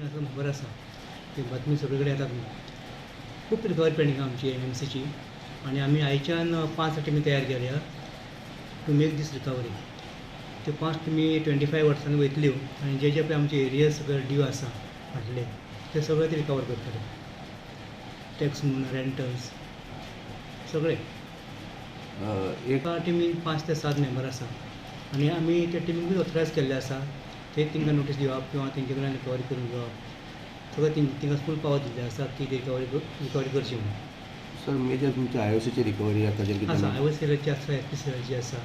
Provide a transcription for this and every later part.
आसा खबर आसा ती बातमी सगळे कडेन येतात न्हू. खूब रिकवरी पेंडींग आमची एमएमसीची आनी आमी आयच्यान 5 टिमी तयार केल्या टू मेक दीस रिकवरी. त्यो 5 टिमी 25 वर्सांनी वयतल्यो आनी जे जे पळय आमचे एरियर्स सगळे ड्यू आसा फाटले ते सगळे ते रिकवर करतले. टॅक्स म्हणून रेंटल्स सगळे. एका टिमीन 5 ते 7 मेंबर आसा आनी आमी त्या टिमीकूय ऑथरायज केल्ले आसा ते तांकां नोटीस दिवप किंवा तेंचे कडल्यान रिकवरी करून घेवप सगळें तांकां फूल पावर दिल्ली आसा की रिकवरी रिकवरी करची म्हणून. सर, मेजर तुमच्या आयओसीची रिकवरी आतां आसा, आयओसीएलाची आसा, एसपीसीएलाची आसा,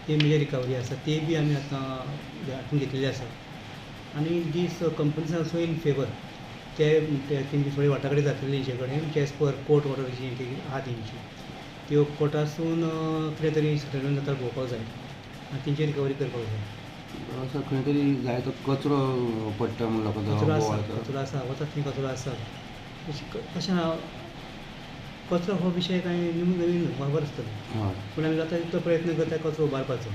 ती मेजर रिकवरी आसा, ती बी आमी आतां हातून घेतलेली आसा. आनी these companies also in favour ते तेंची थोडी वाटाघाटी जातली तेंचे कडेन एज पर कोर्ट ऑर्डर जी आहा तेंची त्यो कोर्टासून कितें तरी सेटलमेंट जाता पळोवपाक जाय आनी तेंची रिकवरी करपाक जाय. सर, खंय तरी जाय तो कचरो पडटा म्हणून लोकांचो कचरो आसा, कचरो आसा, वता थंय कचरो आसा. कशें आहा, कचरो हो विशय कांय नवीन न्हू, खबर आसतलो, पूण आमी जाता तितलो प्रयत्न करता कचरो उबारपाचो.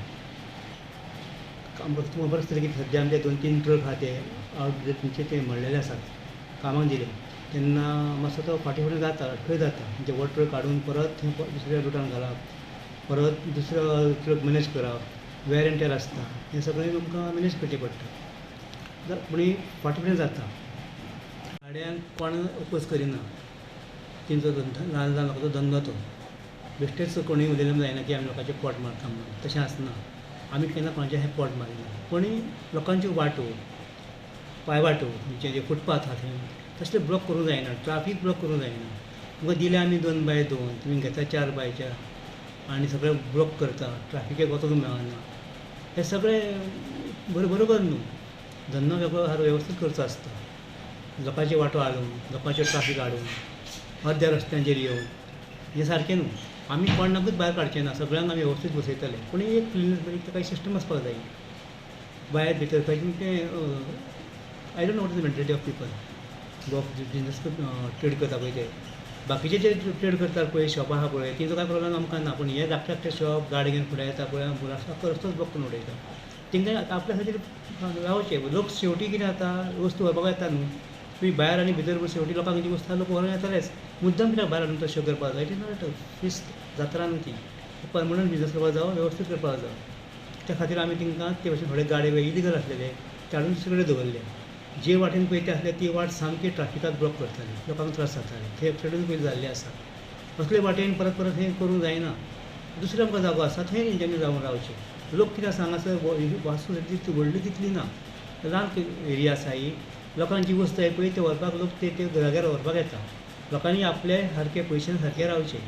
आमकां खबर आसतलें की सद्या आमचे 2-3 ट्रक आहा ते आवट तेंचे ते म्हणलेले आसात कामाक दिले तेन्ना मातसो तो फाटीं फुडें जाता, अटखळ जाता. म्हणजे हो ट्रक काडून परत थंय दुसऱ्या रुटान घालप, परत दुसरो ट्रक मॅनेज करप, वेर एंड टेर आसता, हें सगळें आमकां मॅनेज करचें पडटा. पूण फाटीं फुडें जाता. गाड्यांक कोण अपोज करिना, तेंचो धंदो, ल्हान ल्हान लोकांचो धंदो तो. बेश्टेच कोणूय उलयलें जायना की आमी लोकांचें पोट मारता म्हणून, तशें आसना. आमी केन्ना कोणाचें हें पोट मारिना. पूण लोकांच्यो वाटो, पांयवाटो, म्हणजे जे फुटपाथ आहा थंय तसले ब्लॉक करूंक जायना, ट्राफीक ब्लॉक करूंक जायना. तुमकां दिले आमी 2x2, तुमी घेता 4x4 आनी सगळें ब्लॉक करता, ट्राफिकेक वचूंक मेळना, हें सगळें बरोबर न्हू. धंदो वेगळो सारको वेवस्थीत करचो आसता. लोकांच्यो वाटो हाडून, लोकांच्यो ट्राफीक हाडून, अर्द्या रस्त्यांचेर येवन हें सारकें न्हू. आमी कोणाकूच भायर काडचे ना, सगळ्यांक आमी वेवस्थीत बसयतले. पूण एक क्लिननेस बरी ताका सिस्टम आसपाक जाय. भायर भितर खंय तें I don't know what is the mentality of people of business trade करता पळय ते. बाकीचे जे ट्रेड करतात पळय शॉपां आहा पळय तेंचो कांय प्रोब्लम आमकां ना, पूण हे धाकटे धाकटे शॉप गाडी घेवन फुडें येता पळय, आख्खो रस्तोच ब्लॉक करून उडयता. तेंकां आपल्या खातीर रावचें. लोक शेवटी कितें जाता, वस्तू व्हरपाक येता न्हू, तुमी भायर आनी भितर शेवटी लोकांक जी वस्तू लोक व्हरोन येतलेच. मुद्दम कित्याक भायर हाडून तशें करपाक जाय? It is not फिस्त जात्रा न्हू ती. परमनंट बिजनस करपाक जावो, वेवस्थीत करपाक जावो. त्या खातीर आमी तेंकां ते भशेन थोडे गाडये इलिगल आसलेले ते हाडून सगळे दवरले. जे वाटेन पळय ते आसले ती वाट सामकी ट्राफिकाक ब्लॉक करताली, लोकांक त्रास जाताले. थंय एक्सिडंट पयलीं जाल्ले आसा. असले वाटेन परत परत हें करूंक जायना. दुसरो आमकां जागो आसा थंय तेंच्यांनी जावन रावचें. लोक कितें आसा हांगासर वास्तू तितली व्हडली तितली ना, ल्हान एरिया आसा ही. लोकांची वस्त आहा पळय ते व्हरपाक लोक ते जाग्यार व्हरपाक येता. लोकांनी आपले सारके पयशेन सारके रावचें.